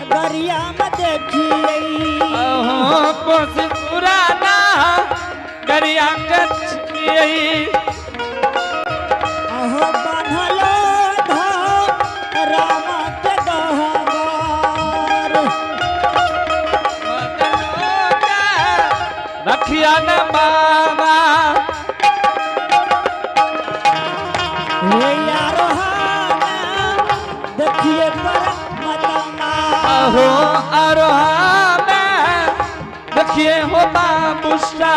नगरिया में देखिए। अहो कोसी पुराना गरिया कछियै। अहो बान्हलो राम के गहबर। रखिया न बाबा। हे यारो देखिए परमात्मा। अहो आरोहा में देखिए हो बाबूसा।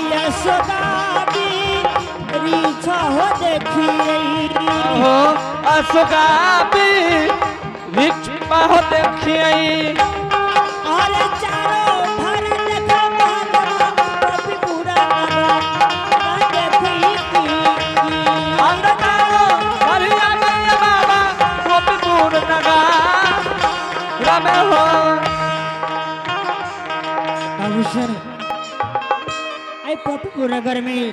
यशोदा रीछा हो देखिए। अहो अशोकाबी रिक्ष्मा हो देखिए। अरे चारों भर देखा महात्मा कभी पूरा नगर देखी। अंधकारो हरिया मैया बाबा गोपीपुर नगर रमे हो। बाबू सर आई पॉपीपुर नगर में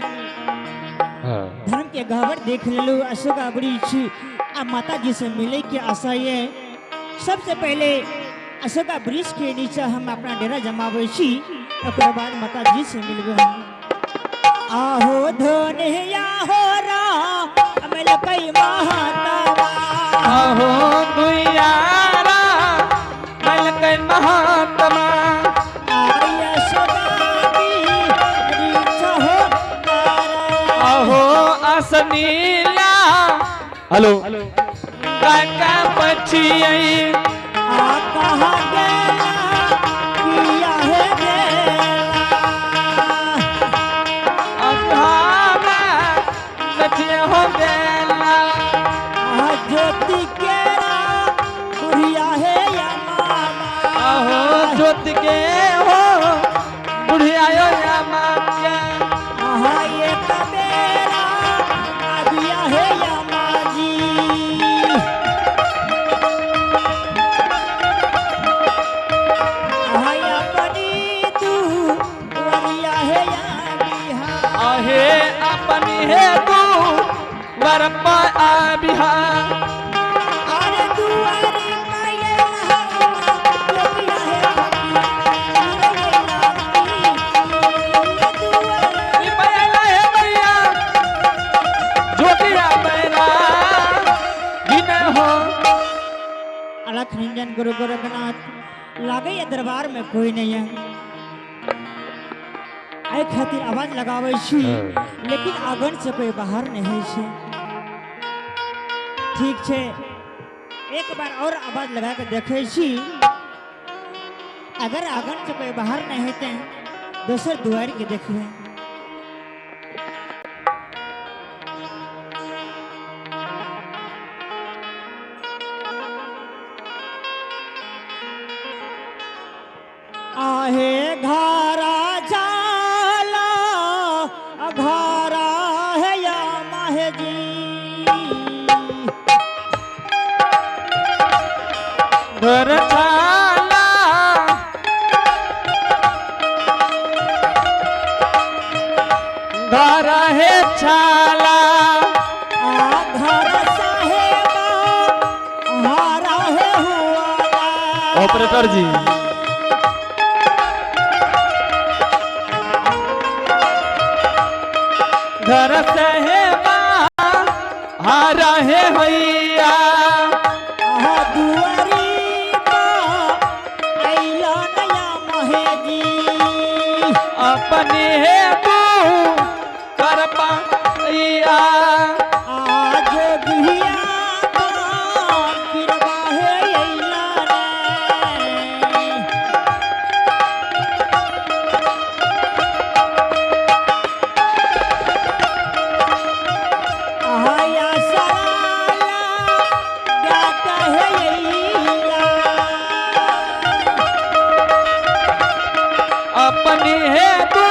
धर्म के गहवर देख लेलू अशोका वृक्ष आ माता जी से मिले के आशा ये। सबसे पहले अशोका वृक्ष के नीचे हम अपना डेरा जमावे छी, ओकर बाद माता जी से मिलबे हम। आहो धनिया हो राम कई महात्मा। अहो दुयारा मलक महात्मा। अहो असनीला हेलो काका पछियै। आ कहा गेला किया है गेला। अभावा देखिए हो गेला। आ ज्योति केरा बुढ़िया है या मामा। अहो ज्योति के हो बुढ़िया यो या मामा। आहा ये कबेरा आबिया है या माजी। आहा या बनी तू वरिया है या बिहार। आहे अपनी हे तू वरपा आ बिहार। अरे दुआरी माये जोगिया है फकीर। बैला हे भैया ज्योतिया बैला गिने हो। अलख निरंजन गुरु गोरखनाथ लागे ये दरबार में कोई नहीं है। आई खातिर आवाज लगावे छी लेकिन आंगन से कोई बाहर नहीं छे। ठीक छे एक बार और आवाज लगा के देखे छी, अगर आंगन से कोई बाहर नहीं हेते दोसर दुआर के देखबे। आहे घारा जाला अघारा है या माहे जी। घर छाला घर है छाला। आ घर साहेबा हारा है हुआ। ऑपरेटर जी घर सहेबा हारा है हैया। आहा दुआरी बा अइला नया महे जी। अपने हे तू कर पाइया। आ जोगिया बा किरबा है अइला रे। आया सराला गाता है अइला। अपने हे तू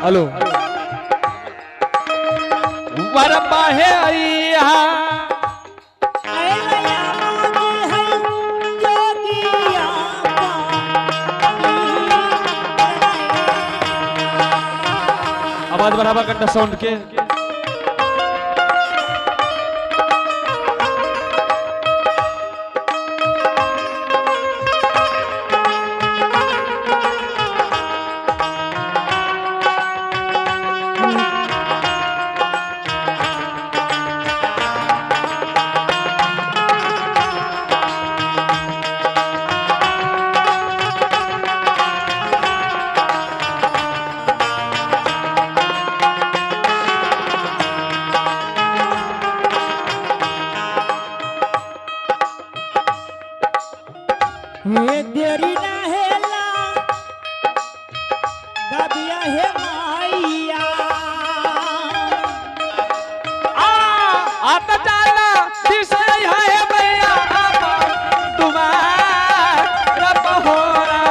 हेलो वर पाहे अइया। अइला मांगे है जोगिया बा। आवाज बराबर करना साउंड के। हे देरी ना हेला गबिया हे माइया। आ आता जाला दिसै है मैया तुम्हारा पहोरा।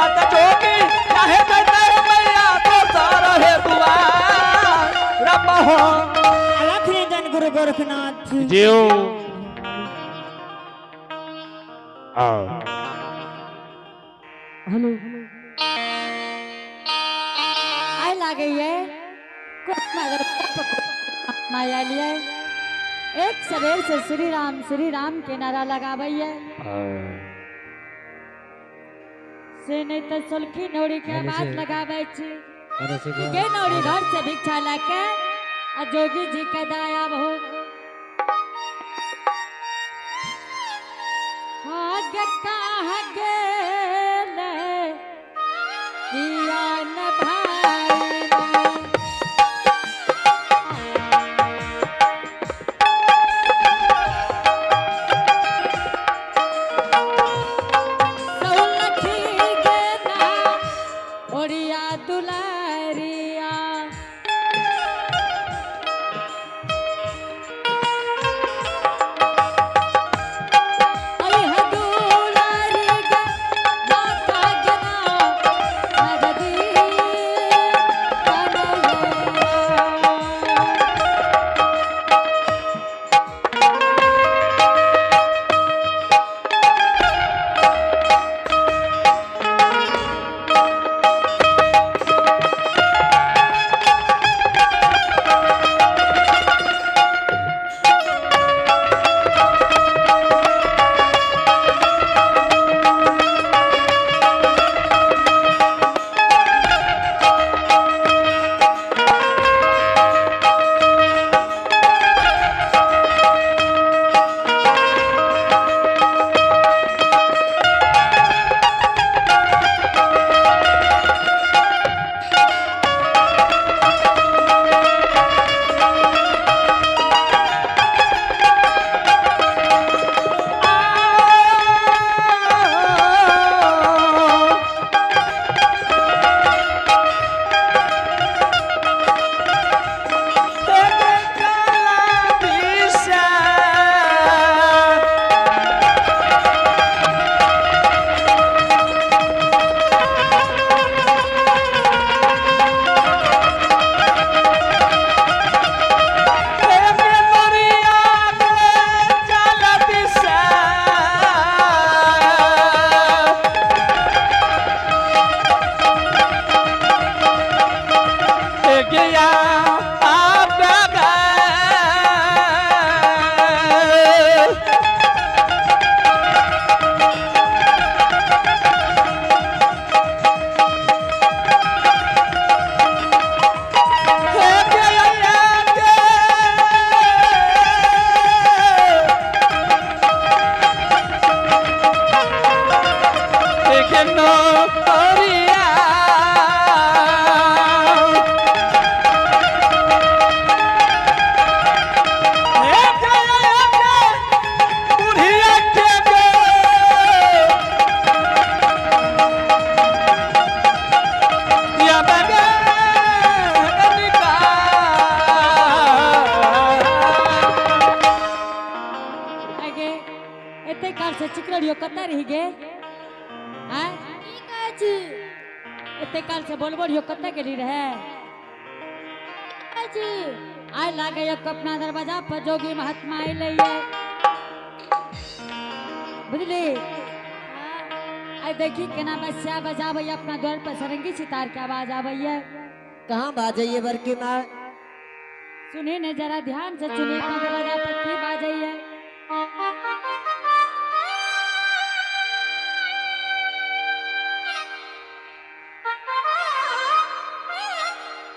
आता जोगी चाहे जैते मैया दोसर हे दुआर पहोरा। अलख निरंजन गुरु गोरखनाथ जियो। हेलो आय लागे ये माया लिए एक सवेर से श्री राम के नारा लगाबैये से नहीं तो सुलखी नौड़ी के आवाज लगाबै छी के नौड़ी घर से भिक्षा लाके आ जोगी जी के दया हो। आगे कहाँ गेले कियान भाई। सौलखी गेना ओरिया दुलारिया। अरे दुलारी गे माता गेना नगदी बनैया। गया आप आगे एते काल से चिकरड़ियो कतऽ रहि गे? आय की कहै छी? एते काल से बोलबो रहियो कतऽ गेली रहे? कहै छी? आय लागैया अपना दरवाजा पर जोगी महात्मा अयलैया, बुझली? आय देखी केना बसिया बजाबैया अपना द्वार पर सरंगी सितार के आवाज आबैया। कहाँ बाजैये बड़की माँ? सुनी ने जरा ध्यान से सुनी, अपना दरवाजा पर की बाजैया।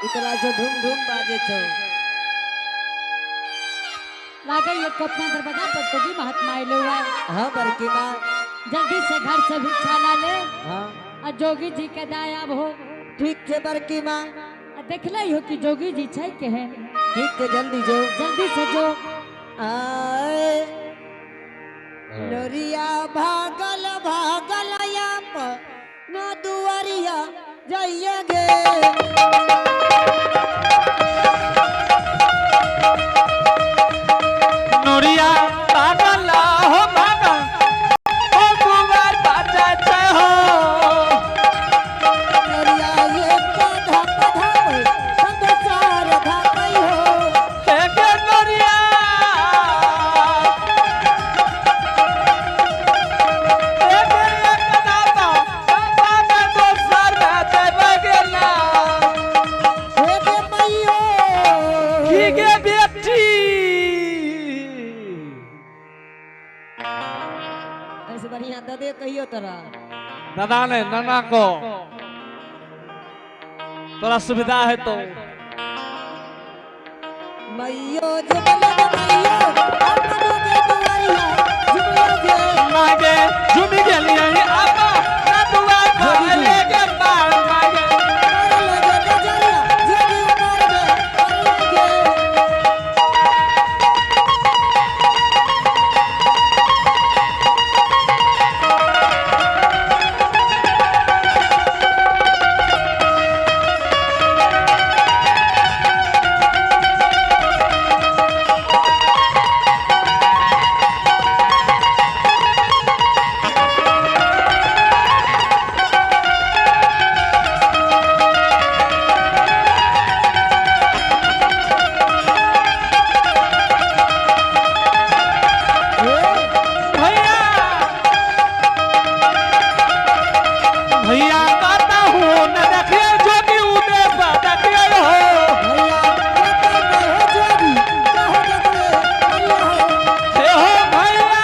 इतरा जो धूम धूम बाजे छौ। लागैया अपना दरवाजा पर जोगी महात्मा अयलौ है। हाँ बड़की माँ। जल्दी से घर से भिक्षा ला ले। हाँ। आ जोगी जी के दया हो। ठीक छे बड़की माँ। आ देखले हो कि जोगी जी छै केहन। ठीक छे, जल्दी जो। जल्दी से जो। आए नोरिया भागल भागल मैया गे। नोरिया पागल हो भागा ओ कुंवर बाजा हो। नोरिया ये पधा पधा सब चार धामई हो। हे गे नोरिया हे गे एक दाता बाबा दोसर बाजे गेला। हे गे मैयो की गे बेटी। ऐसे बढ़िया ददे कहियो तोरा। दादा ने नाना को तोरा सुविधा है तो मैयो झुमले मैयो अपनो के दुआरिया झुमले गे। मागे झुमी गेलियै आपा ना दुआर पर ले गे बार मागे। मारे लगे नजरिया जोगी उमर में पड़ले गे। भैया भैया कहता हूँ न देखिए जोगी उदय देखिए हो। भैया कतो न हो जोगी कहो देखले मैया हो। हे हो भैया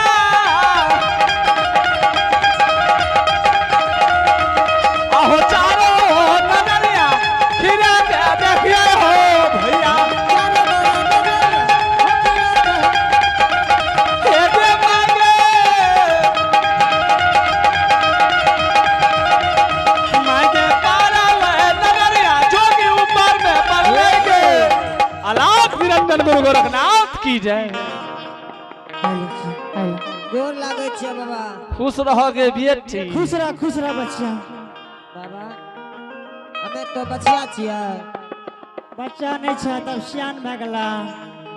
आहो चारो नजरिया फिरा के देखिए हो भैया। चारो बड़ा नजरिया हो फिरा के। हे गे मागे मागे पारा ले नजरिया जोगी ऊपर में पड़ले गे। अलाख निरंजन गुरु गोरखनाथ की जय। गोर लागै छियै बाबा। खुश रहोगे बेटी। खुश रह बच्चा। बाबा हमे तो बचिया छियै। बच्चा नहीं छ तब सियान भए गेला।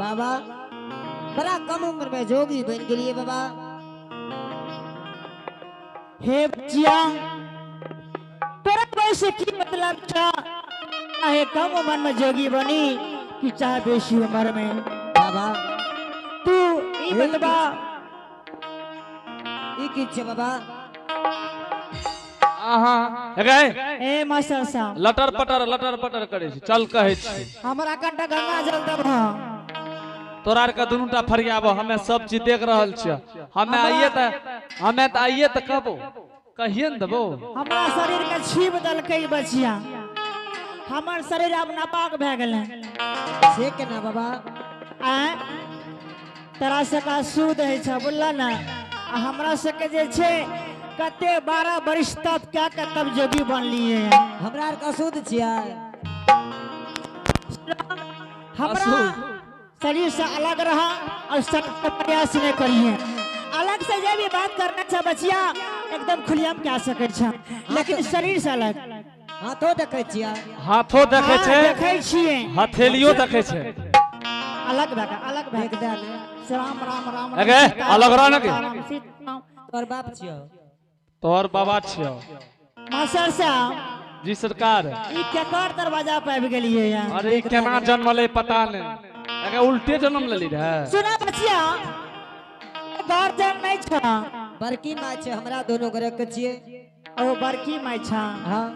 बाबा बड़ा कम उम्र में जोगी बन गेलियै बाबा। हे बच्चिया तोरा वैसे की मतलब छ चाहे कम उम्र में जोगी बनी कि चाहे बेसी उम्र में। बाबा तू ई बतबा ई की छै बाबा। आहा हे ए मास्टर साहब लटर पटर करै छी चल कहै छी। हमरा कनटा गंगा जल दब। तोरा आर के दुनूटा फरियाबो हमे सब चीज देख रहल छियै। हमे आइए त कहबो कहिए न देबो। हमरा शरीर के छीप देलकै बचिया। हमर शरीर अब नापाक भए गेलै। से केना बाबा? आँय तोरा सबके सूद होइ छै बुझल ने। आ हमरा सबके जे छै कते 12 बरिस तब कए के तब जोगी बनलियै। हमरा आर के अशुद्ध छियै। हमरा शरीर से अलग रहा और सब प्रयास नहीं करिए। अलग से जे भी बात करना छै बचिया एकदम खुलियाम कह सकै छै लेकिन शरीर से अलग। हाथो देखै छियै। हाथो देखै छै देखै छियै हथेलियो देखै छै। अलग भए के अलग भए के राम राम राम। अगे अलग रह न के तोर बाप छियौ। तोहर बाबा छियौ। मास्टर साहब जी सरकार ई केकर दरवाजा पर आबि गेलियै यहाँ? अरे ई केना जन्मलै पता नहि। अगे उल्टे जन्म लेली रहे। सुना बचिया गार्जियन नहीं छ। बड़की माय छै हमरा दोनों गोरे के छियै। ओ बड़की माय छ। हां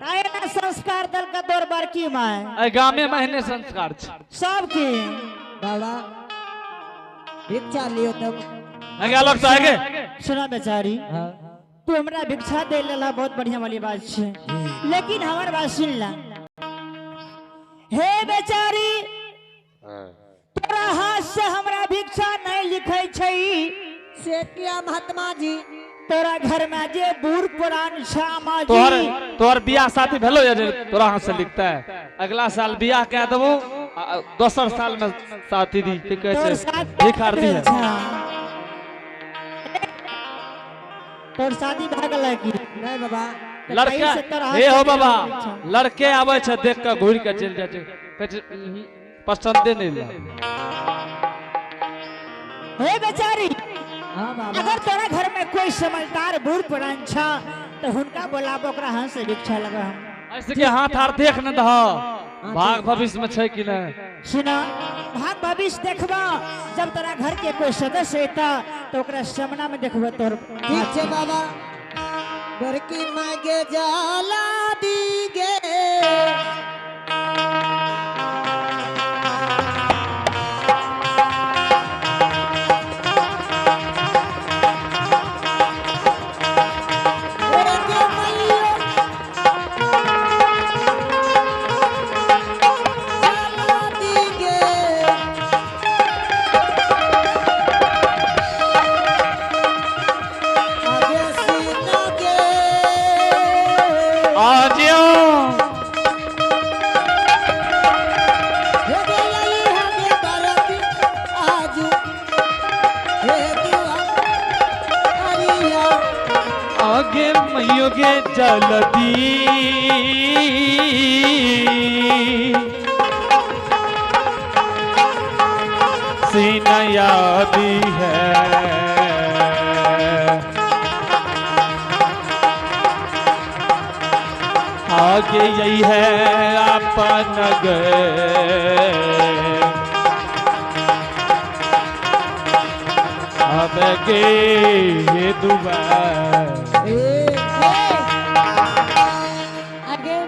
ताए ना संस्कार दल का तोर बड़की माय। ए गामे महीने संस्कार छै सबके। बाबा भिक्षा लियो तब। अगे अलग से आगे। सुना बेचारी हां तू हमरा भिक्षा दे लेला बहुत बढ़िया वाली बात छै लेकिन हमर बात सुन ला। हे बेचारी तोरा हाथ से हमरा भिक्षा नहीं लिखै छै। से किया महात्मा जी? तोरा घर में जे बूढ़ पुरान श्यामा जी तोहर तोहर बियाह शादी भेलो या जे तोरा हाथ से लिखता है। अगला साल बियाह कह देबो दोसर साल में शादी दी की कहै तोर छै शादी भिखार दी है। तोर शादी भए गेलै की नहीं बाबा। तऽ लड़का कहीं से तोरा हे हो हाथ से बाबा भिक्षा। लड़के आबै छै देख के घूरि के चलि जाइ छै, कहै छै, "उहुं, पसंदे नहीं लागे।" हे बेचारी, हाँ बाबा। अगर तोरा घर में कोई समझदार बूढ़ पुरान छा तो हुनका बोलाबो, ओकरा हाथ से भिक्षा लगा हम। ऐसे के हाथ आर देख न दह, भाग भविष्य में छै कि नहीं। सुना, भाग भविष्य देखबा जब तोरा घर के कोई सदस्य एता तो ओकरा सामना में देखबो तोर। ठीक छे बाबा। बड़की मागे जाला दी गे। गे मैयो जाला दी गे। आगे सीना गे। आ जियो। हे गे आई हमे बरती आजू हे दुआ अरिया। आगे मैयो गे जलदी सीनया भी है। आगे यही है अपन गए अब गे ये दुआ। ए आगे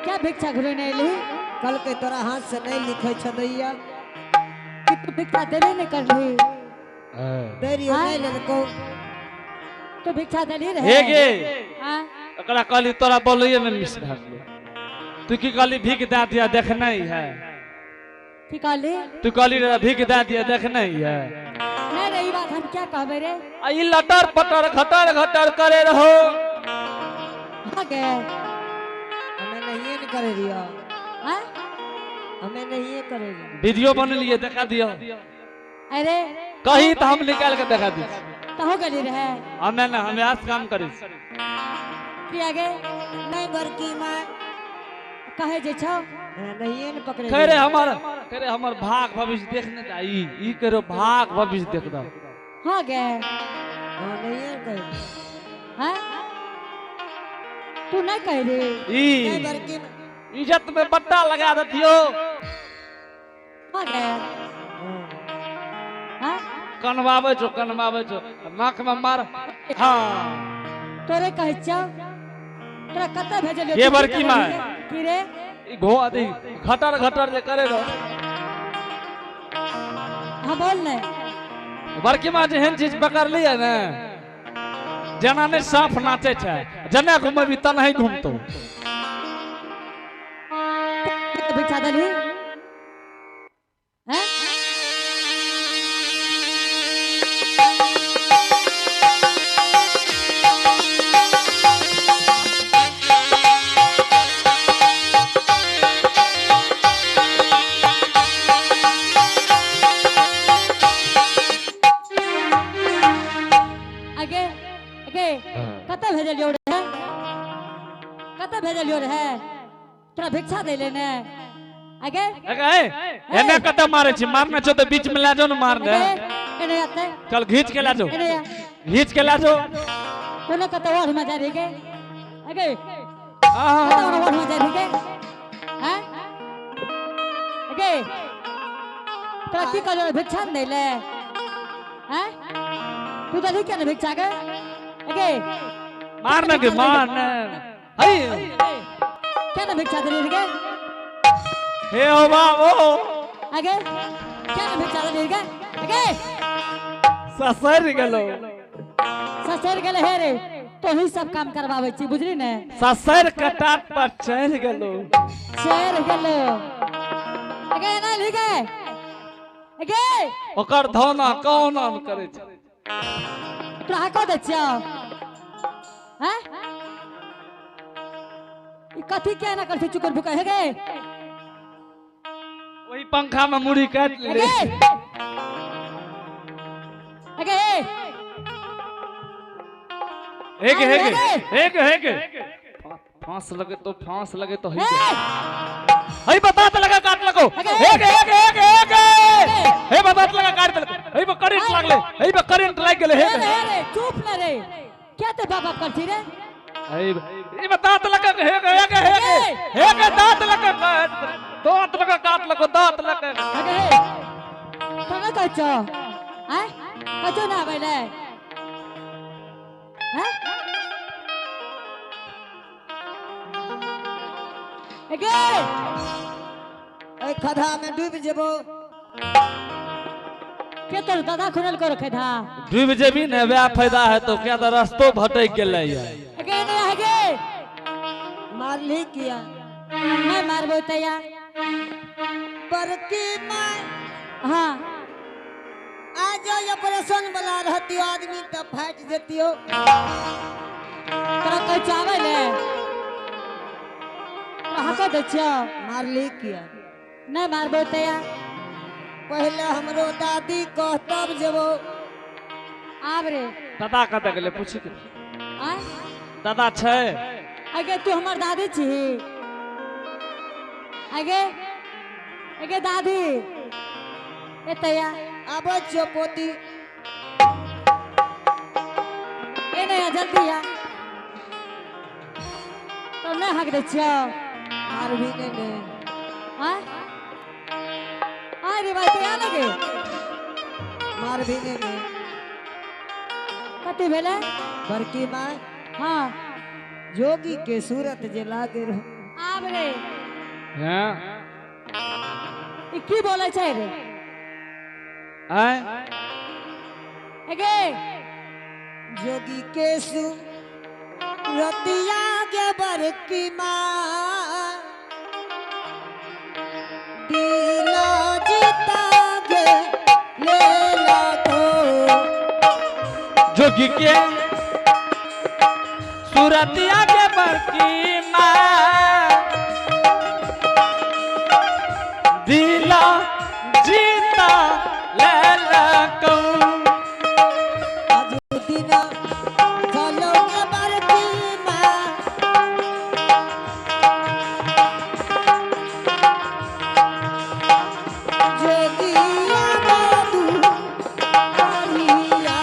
क्या भिक्षा घुरेने एली? कल के तोरा हाथ से नहीं लिखे छदैया। कि तू भिक्षा देबे नहीं करली? दे रही हाँ? नहीं लेलको। तू भिक्षा देली रहे? हे गे। हाँ? एकरा कहली तोरा बोलैये में मिस भए गेलो। तू की कहली भीख दे दिया देखना ही है। की कहली? तू कहली रे भीख दे दिया देखना ही है। नहीं रे, ई बात हम क्या कहबे रे? आ ई लटर पटर घटर घटर करे रहो। हाँ गे। हमें नहीं न करे रियो। हाँ? हमें नहीं करे रियो। वीडियो बनलिए देखा दियो। अरे कही तो हम निकाल के देखा दी। कहो गली रहे? हमें ना, हमें आज काम करी। की आगे? नहीं बड़की माँ। कहे जे छौ? हाँ, नहीं न पकड़े। कह रे हमर, कह रे हमर भाग भविष्य देखने दा, ई ई करो भाग भविष्य देख दा। हाँ गे। हाँ, नहीं न करे। हाँ? तू नहीं कह रे। ई नहीं बड़की माँ। इज्जत में बट्टा लगा देतियो। हाँ गे। हाँ। हाँ? कनवावे छो, कनवावे छो, नाक में मार। हाँ। तोरे कहै छौ? तोरा कतऽ भेजलियौ? के बड़की माय? की रे? ई घो अथी घटर घटर जे करे रहो। हाँ बोल ने। बड़की माँ जेहन चीज पकड़ लिया ने, जेना नहीं सांप नाचे छै, जेना घुमेबी तना ही घूमतो। भिक्षा देलही? हैं? आगे, आगे, कतऽ भेजलियौ रे? कतऽ भेजलियौ रे? तोरा भिक्षा दै ले ने? आगे? अगे, एने कतऽ मारै छी? मारने छौ तऽ बीच में ला जाओ ने मारने। आगे, एने आते। चल घीच के ला जाओ। एने आ। घीच के ला जाओ। कोनो कतऽ और में जा रही गे? आगे। आहा। कतऽ और में जा रही गे? हैं? आगे। तोरा की कहलियौ रे? भिक्षा नै दै ले? हैं? तू देलही किया ने भिक्षा गे? आगे। मारने के, मारने। हई। क्या ना भिक्षा देलही गे? हे ओ बाबो। आगे। क्या ना भिक्षा देलही गे? आगे। ससर गेलो। ससर गेले हे रे। तो ही सब काम करवाबै छी, बुझली ने? ससर के टाट पर चढ़ गेलो। चढ़ गेलो। आगे ना ली गे। आगे। ओकर धौना कौना करै छै। तोरा हाको दै छियौ? हैं? ई कथी किया ना करै छै चुकर भुकर हे गे? वही पंखा में मुड़ी काटि हे ले। गे। हे गे। हे गे, हे गे, हे गे, हे गे। फांस लगे तो फांस लगे तो हई हई बता त लगा काट लगो एक एक एक एक हे बता त लगा काट देलको हई बा करंट लागले हई बा करंट लाग गेले हे रे रे चुप न रे क्या ते बाप बाप करछी रे हई ई बता त लगा हे हे हे हे हे दांत लगा काट दांत लगा काट लगो दांत लगा अगे हे तोरा कहै छौ आय कहै ना आबै ले हैं एगे ए खधा में डूब जेबो के तोर दादा खुनल कर खधा डूब जेबी ने वह फायदा है तो क्या तो रस्तो भटक गेलै है एगे नहीं आगे मारली किया नहीं मारबो तैया बड़की माँ हाँ आ जाओ ऑपरेशन वाला रहतियो आदमी तब फाट जतियो तोरा कहै छौ आबै ले तोरा हको दै छियौ मारली किया नहीं मारबो तैया पहले हमरो दादी कह तब जेबो आब रे दादा कतऽ गेलै पूछी के आय दादा छै अगे तू हमर दादी छी अगे अगे दादी एतया आबै छियो पोती ए नहीं आ जल्दी आ तो नहीं हक दै छियौ मारबी नहीं ने आय आय रे भाई तैया लगे मारबी नहीं ने कथी भेलै बड़की माँ हाँ जोगी के सूरत जे लागे रहो आब रे हैं ई की बोलै छै रे आय अगे जोगी के सूरतिया गे बड़की माँ दिला जीता गे ले लागो जोगी के सूरतिया के बड़की माँ दिला जीता ललकौ अजुदिना चलो गे बड़की माँ जोगिया दादू करिया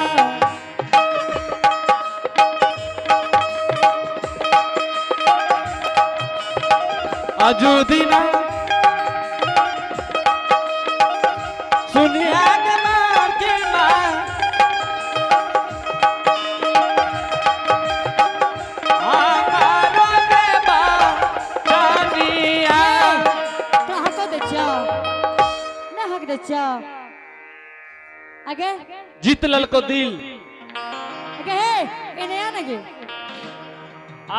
अजुदिना सुनिया के बड़की माँ हमारो के बानिया तोरा हको दै छियौ नहीं हक दै छियौ अगे जीत ललको दिल अगे हे ए नया नगे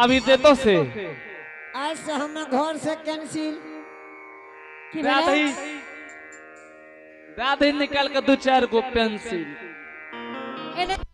अभी देतो से आज से हम घर से कैंसिल की भेलै दादी दादी निकाल के दू चार गो पेंसिल ए नहीं